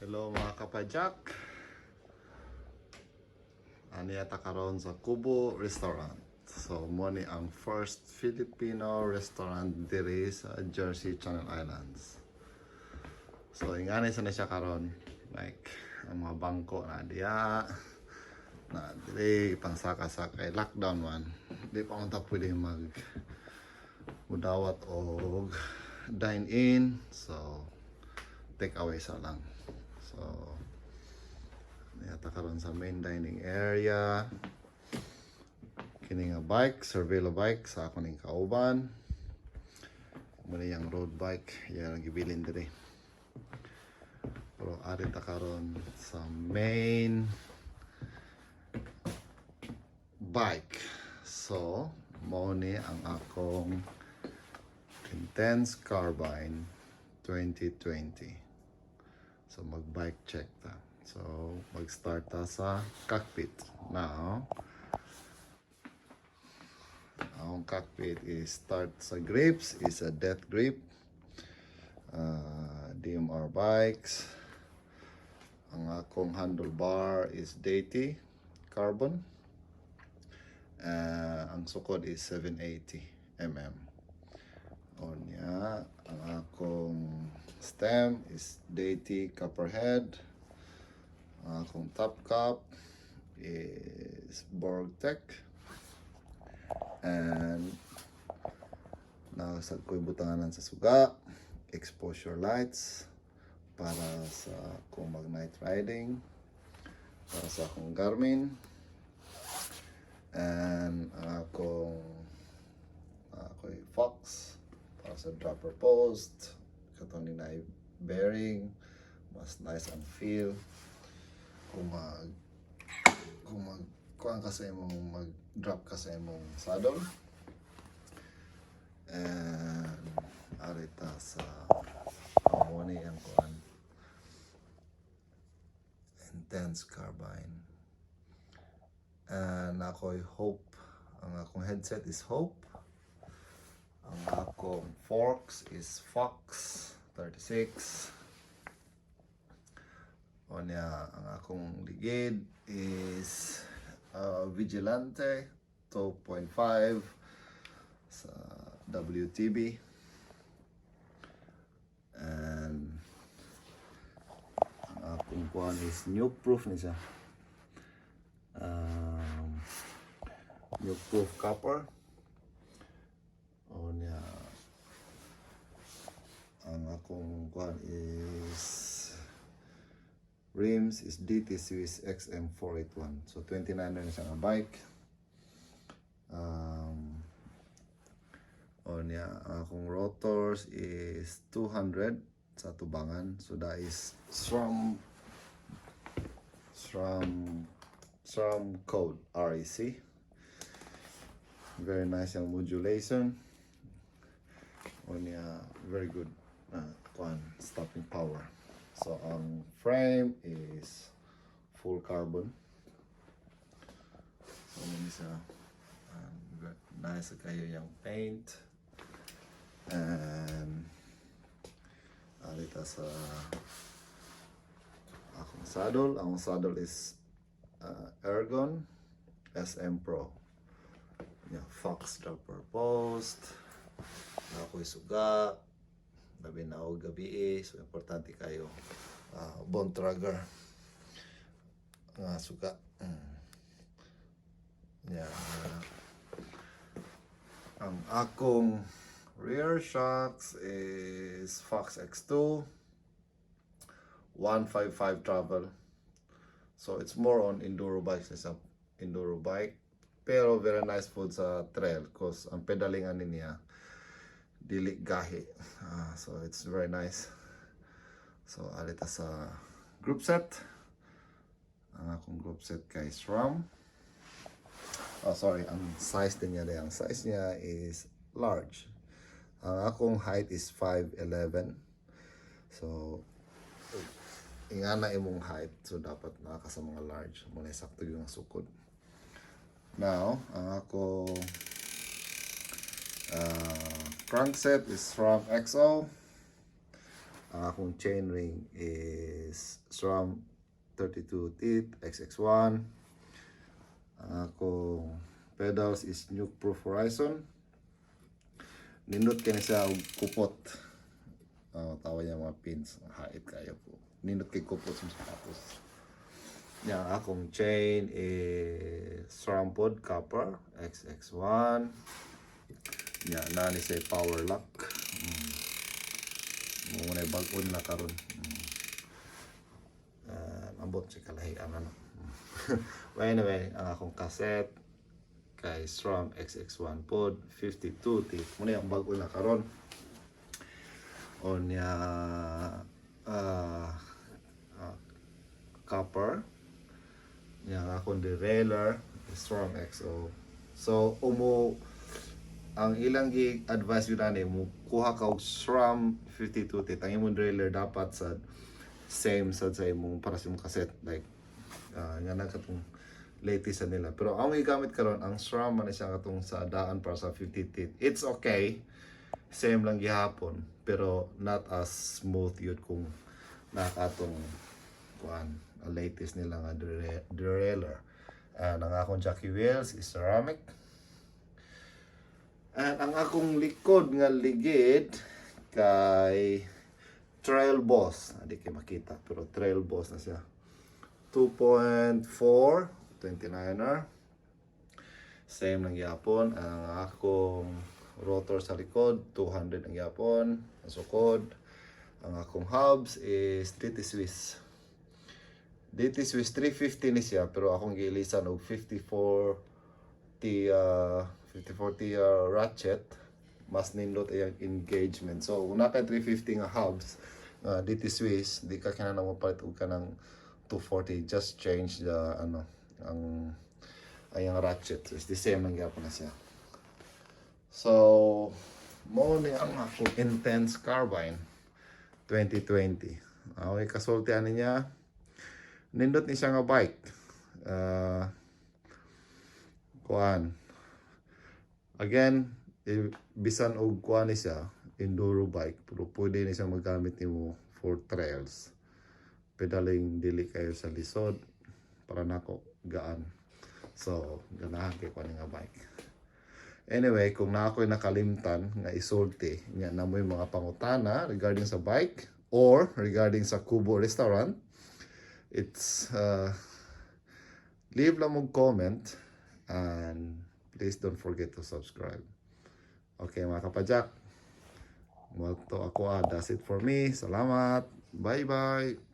Hello, mga kapadyak. Ani ta karon sa Kubo Restaurant. So mo ni ang first Filipino restaurant diri sa Jersey, Channel Islands. So ingani sa na siya karon, like ang mga bangko na diya na diri pangsaka-saka kay lockdown man. Di pa man ta pwede mag mudawat og dine in. So take away sa lang. So niya ta karon sa main dining area. Kini nga bike, Cervelo bike sa ako ning kauban. Mo ni yang road bike, yan ang gibilin diri. Pero ari ta karon sa main bike. So, mao ni ang akong Intense Carbine 2020. So mag-bike check ta. So mag-start ta sa cockpit. Now, ang cockpit is start sa grips is a death grip. DMR bikes. Ang akong handlebar is Deity carbon. Ang sukod is 780 mm. Unya, ang akong stem is Deity Copperhead. Ang akong top cap is Borgtech. And naa sad ko'y butanganan sa suga, exposure lights para sa kung mag night riding, para sa akong Garmin, and ang akong ako'y Fox para sa dropper post, katong ni na bearing, mas nice ang feel kung mag kuan ka sa imong mag drop ka sa imong saddle. And ari ta sa amo ni ang kuan, Intense Carbine, and ako'y Hope, ang akong headset is Hope, ang akong forks is Fox 36. Unya, ang akong ligid is Vigilante 2.5 sa WTB. And ang akong kuan is Nukeproof ni siya. Nukeproof copper. Unya, ang akong kuan is rims is DT Swiss XM481. So 29 na siya nga bike. Unya, ang akong rotors is 200 sa tubangan. So that is SRAM code REC. Very nice ang modulation. Unya, very good kuan stopping power. So ang frame is full carbon. So mao siya, nice kayo yung paint. And ari ta sa akong saddle. Ang saddle is Ergon SM Pro. Yeah, Fox dropper post. Na ako'y suga. Labi na og gabi eh. So importante kayo. Bontrager nga suga. Yeah. Ang akong rear shocks is Fox X2 155 travel. So it's more on enduro bikes, sa enduro bike. Pero very nice food sa trail 'cause ang pedaling ani niya dili gahi. Ah, so it's very nice. So ari ta sa group set. Ang akong group set kay SRAM. Oh, sorry, ang size din niya, ang size niya is large. Ang akong height is 5'11. So ingana imong height, so dapat naa ka sa mga large mo na, sakto yung sukod. Now, ang ako crankset is from XO. Ang akong chainring is SRAM 32 teeth XX1. Ang akong pedals is Nukeproof Horizon. Nindot kini siya og kupot. Oh, tawa niya mga pins. Hait kayo po. Nindot kay kupot sa sapatos. Ya, ang akong chain is SRAM pod copper XX1. Ya, na ni say power lock. Mo na bag-on na karon. Ambot si kalahi ang ano. But anyway, ang akong cassette kay SRAM XX1 pod 52 teeth. Mo na yung bag-o na karon. Onya copper. Yang akong derailleur SRAM XO. So umo ang ilang gi advice yun ani mo kuha ka og SRAM 52 teeth, ang imong derailleur dapat sa same sad sa imong para sa imong cassette, like nga na katong latest sa nila, pero ang gigamit karon ang SRAM man siya katong sa daan para sa 50 teeth. It's okay, same lang gihapon, pero not as smooth yun kung nakatong kuan ang latest nila nga derailleur. And ang akong jockey wheels is ceramic. And ang akong likod nga ligid kay Trail Boss. Hindi kay makita pero Trail Boss na siya. 2.4 29er. Same lang gyapon ang akong rotor sa likod, 200 ang gyapon, ang sukod. Ang akong hubs is DT Swiss. DT Swiss 350 ni siya, pero akong giilisan og 54 T 54 T ratchet, mas nindot iyang engagement. So kung naa kay 350 nga hubs DT Swiss, di ka kinahanglan mo palit og kanang 240, just change the ano ang ayang ratchet. So, it's the same lang gyapon na siya. So mo ni ang akong Intense Carbine 2020. Okay, kasulti ani niya, nindot ni siya nga bike. Kuan. Again, eh, bisan og kuan ni siya, enduro bike, pero pwede ni siya magamit nimo for trails. Pedaling dili kayo sa lisod para nako gaan. So, ganahan kay kuan nga bike. Anyway, kung na ako'y nakalimtan nga isulti, nga namoy mga pangutana regarding sa bike or regarding sa Kubo Restaurant, it's leave lang mong comment and please don't forget to subscribe. Okay, mga kapadyak. Mo to ako ah. That's it for me. Salamat. Bye-bye.